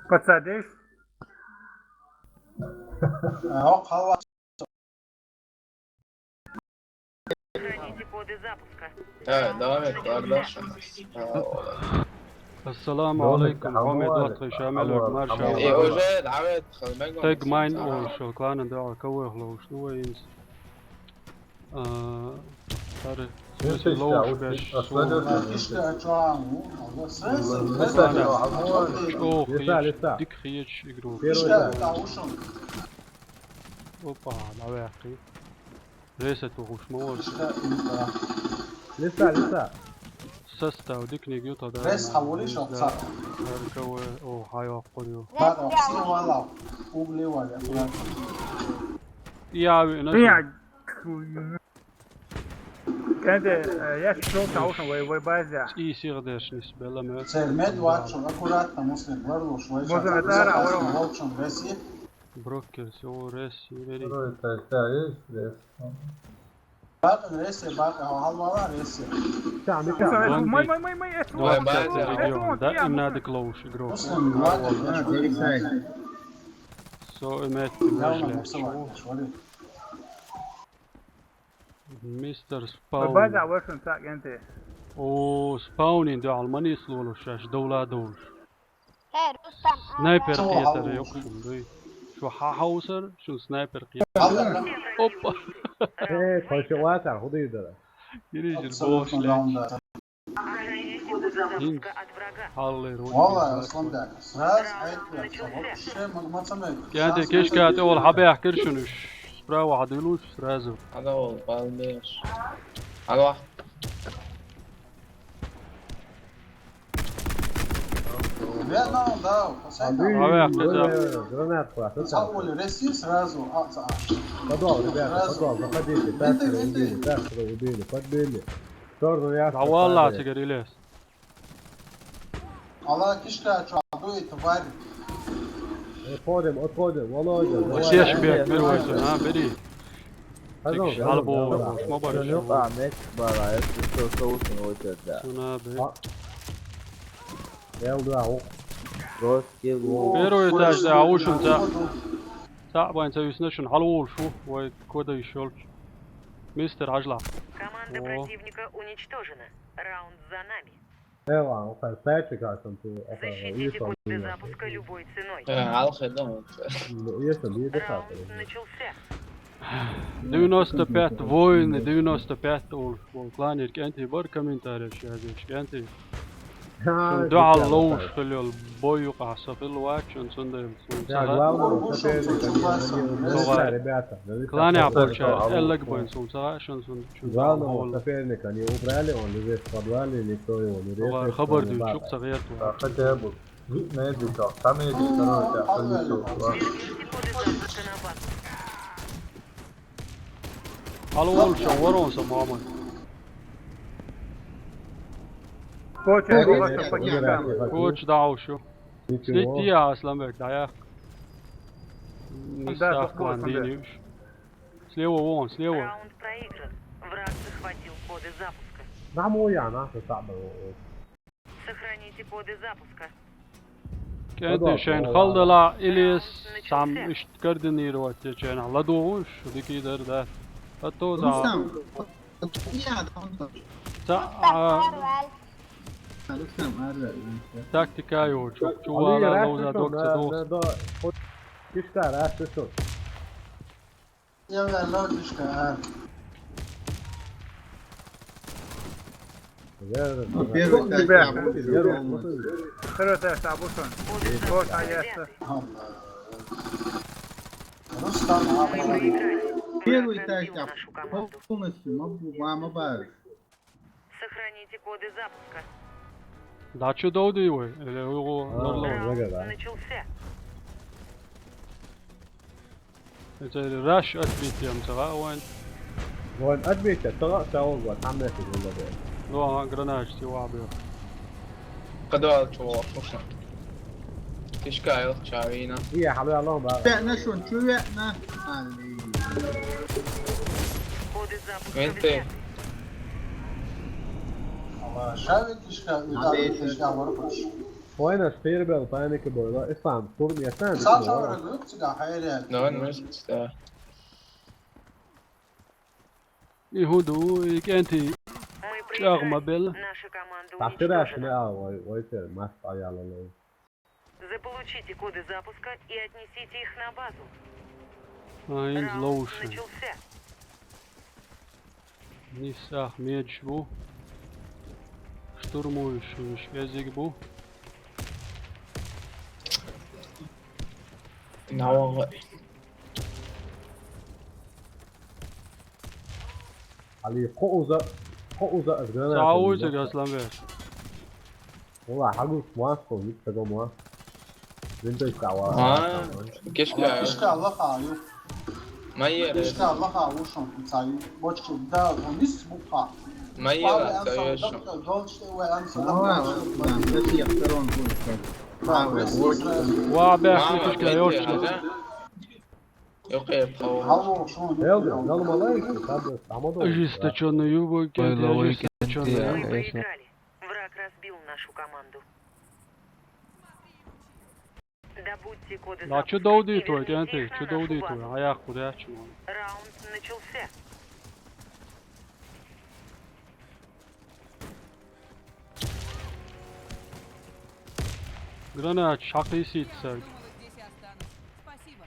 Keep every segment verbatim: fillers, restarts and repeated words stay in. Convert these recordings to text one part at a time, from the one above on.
Подсадишь? Aa, yok, hava. Сохраните коды запуска. He, devam et kardeşim. Ha, olay. السلام دولة عليكم حموال. حميد وطخي شامل حموال. ومارشال حموال. E, hoca, davet kılmak Tag mine او شو كلان دعوة كوي خلوش نوينز. آه، ترى لسه سوسي لوش يستعود باش أصلاً. سو- Kişka, čuvam. Allah, sve se, sve لسه se. يستعود. اوه لسه، خيش لسه. ديك خيش يقرو. Первый Kişka, этаж. tavuşun. اوبا، لا يا اخي. ليس توغوش موز. Kişka, inta. لسه، لسه. سستا وديك نيجيوتا دا. Res havoliš, ali sad. كوي او هاي قريو. Bak, o, svi vala. Ugli vali, akkurat. يا وي نشو. Prija. Kente, e, ja ću čovjek tavuşan, voj, voj bazja. اي سيغ ديرش نسبة لما. Ser med vačo, akkuratno, muslim, vrlo švoj. Možda me tara, oro. Volčom resi. بروكر سو ريس يبري. Первый этаж, да, есть здесь. Bakın resi, bak, hal vala resi. Tamam, Nisam, tamam. moj, moj, moj, moj, eto, دو eto, كاتر eto, ريجيون eto, دائما eto, نادك لوش جروب. Muslim, vadi, سو امات javno, مجلة. muslim, švoj. مستر Voj bazja, سباون. voj sam sa, kente. او سباونين دو علماني سلولو شاش دولا دوش. He, Rustam, سنايبر شو قيتر هاو؟ يقصد دوي. شو حا حوسر؟ شو سنايبر قيتر؟ Allah, اوبا. ايه، خش واسع، خذي ده. يريج Apsolutno البوش ليش؟ Onda. جنس. حالي روح. Valla, Aslan da. Sraz, ajde, sa, uopšte, mag-, maca me. كانت كيش كانت اول حبة يحكي شنو؟ سبرا واحد يلوش سرازو. Hadi ol, baldeş. Hadi bak. Ne, ne, da, pa sad. Abi, Granat, granat, Sa, uli, resi, srazu, a, sa, a. Подвал, ребята, подвал, заходите. Так, убили, так, убили, подбили. В сторону ясно. Да والله تقدر يليس. Allah, kişka, čuva, duj, tvari. Отходим, отходим, Володя, давай. Чеш бек, первый сон, а, бери. Пойдём, Текш албо, пойдём, давай. шма бар. Şunu yok Ahmet, bana eski soğusun hoca da. Сона бе. А. Gel daha, o. Ross gel bu. Первый этаж да, ушун та. Та байн та юсна шун халвол шу, вай кода ишёл. Мистер Ажла. Команда О. Противника уничтожена. Раунд за нами. Evo, o kadar, sen çıkarsın tu. Защитите коды запуска любой ценой. He, halk edemem. Yesin, bir de Раунд начался. девяносто пять воины, девяносто пять ол, ол кланер кенти бар комментарий шазеш кенти. Шун дуал лоуш хилёл бою касафил вачун сунда сун Я сага. главного соперника не, не, не, не, ребята. Клане апольча, эллаг байн сун сага, шун сун шун Главного сага. Соперника не убрали, он здесь в подвале, никто его не резает. Хабар дю чук сага ярту. Хотя бы. Видно, это там и второй, да, Верните коды запуска на базу. Алвол шо ворон са маман. Koç, koç, koç. Коч даушу. Ничего. Слети я, Асланбек, да я. Да, Местах да, клан Асланбек. Динюш. Слева вон, слева. Раунд проигран. Враг захватил коды запуска. Нам уяна, что там. Сохраните коды запуска. كنت شين خلدلا إليس سام إشت كردني رواتي شين على دوغوش وديكي در ده. حتو تا Rustam. Ya, tamam. تا Rustam, arver. تاكتيكا يو شو شو ولا لوزا دوكس دوكس. Kişka, rahatsız ol. Ja, da, logička, a. Gel. Первый Ребят, так, Prvo te šta bušan. Koš na jeste. Rustam, a, Первый тайщ полностью, ma bu, ma, ma baviš. Сохраните коды запуска. Да чё довди вой, или его А, нарло. Vega, Раунд da. Начался. Это раш отбитием сага вайн. Вон отбейте, то, то, вот, там нафиг было бы. Ну ага, гранаш ти вабил. Kadar çoğu. Kişka yok çavina. İyi, halı Allah'ım bak. Te na šun čuje, na. Ali. Коды запуска Vente. взяты. Ama šavi kişka, da, kişka, var baš. Вайнаш фейербел паника бойла, ислам, турм ясан. Сам сам разрывчика хайрия. Давай, ну, да. И хӀун ду, и кӀентий чӀагӀ ма белла. Наша команда уничтожена. Вай, вай, тер, мас аяла лой. Заполучите коды запуска и отнесите их на базу. А, инз лоуш. Раунд начался. Нисах медж бу. Штурмующий кӀезиг бу. Навага. Али кхо уза, кхо уза аз гранат. Сауза гаслам бе. Вала, хагус муас кхо, ник таго муас. Винтер става. А, кишка. Кишка Аллаха аю. Майер. Кишка Аллаха аю шон, цай. Бочки, да, вниз бухта. Майер, цай аю шон. Дончте ве анса. Давай, да, да, я второй будет. Ва бяхни кишка аю шон. Ёкъе пхаво. Ел, налмалай, саб, самодо. Ожесточённый юбок, ожесточённый. Мы проиграли. Враг разбил нашу команду. Добудьте коды. Да, чё долдый твой, кенти, чё долдый твой? А я куда, чё? Раунд начался. Гранат, шахи сит, сэр. Спасибо.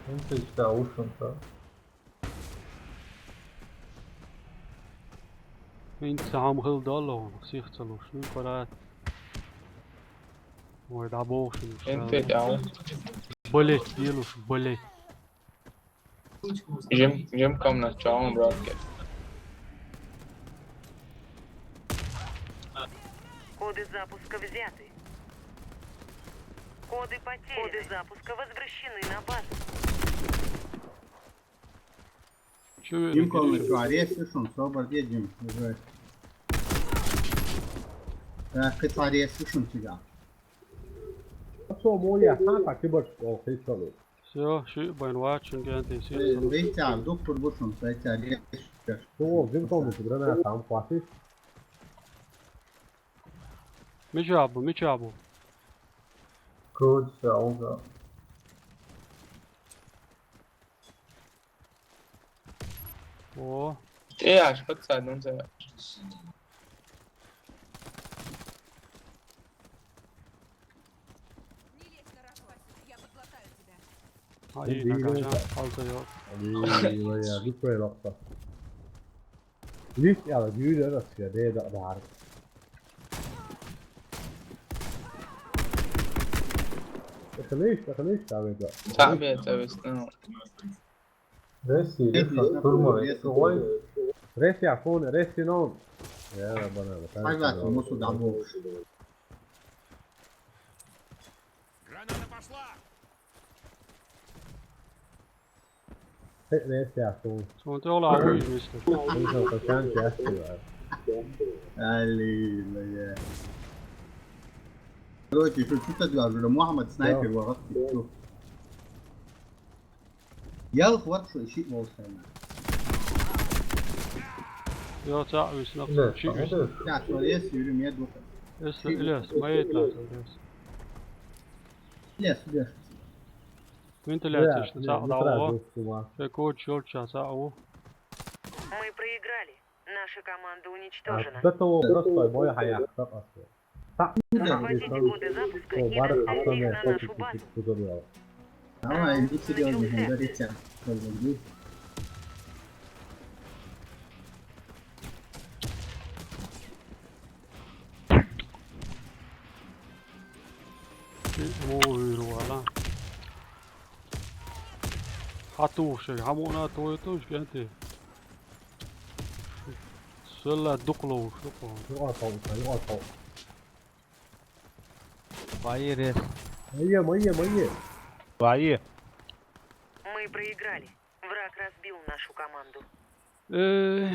Винтер става ушун-то. Винтер сам хил дало, сих цалуш, ну, парад. Ой, да бог, что ли. Винтер става. Блять, елуш, блять. Жим, жим комнат, чаун, братки. Коды запуска взяты. Коды потеряны. Коды запуска возвращены на базу. Чё вы... Дим, комнат, чё, арес слышим, собор, едем, уже. Так, это арес слышим тебя. Что, моя, ха, так и больше, о, ты чё, Всё, ши байн вачин генти си. Э, вейця, доктор бушун, вейця, реш. Что, дым кому, граната, там хватит? Мичабу, мичабу. Куча, уга. О. Э, аж подсаднул тебя. Ай, нагажа, алта ёк. Али, вая, гитвей лапта. Лифт яла, гюле, да, сия, да, да, да. Эхлеш, эхлеш, да, да. Tabii, tabii, ну. Реси, реси, штурмовый, сухой. Реси, афон, реси, нон. Я, бана, бана. Пойдёте, мы сюда больше. Граната пошла! Реси, афон. Смотри, ола, ой, мистер. Али, бля. Короче, что, что ты делаешь? Мухаммад снайпер, ворот, ты чё? Я вот, вот что, ищи волшебно. Я тебя весь на... Да, чик. Сейчас, вот есть, Юрий, мне духа. Если, Ильяс, мои это, Ильяс. Ильяс, Ильяс. Вентиляция, что, да, да, да. Какой чёрт сейчас, а, о? Мы проиграли. Наша команда уничтожена. Да того просто, моя хая, так. Захватите коды запуска и доставьте их на нашу базу. Давай, иди серьёзно, говорите. Ой, вала. Хату шей, хамона то это уж кенти. Сэлла дукълу, дукълу. Югалтал, югалтал. Вайи рес. Майя, майя, майя. Вайи. Мы проиграли. Враг разбил нашу команду. Э,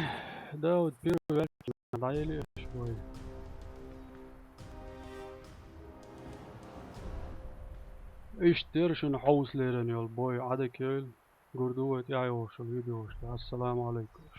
да, вот первый вариант надоели, ой. Иштер шун хаус лерен ёл бой, ада кёл. Гурдувет, я, я, шо видео, шо. Ассаламу алейкум.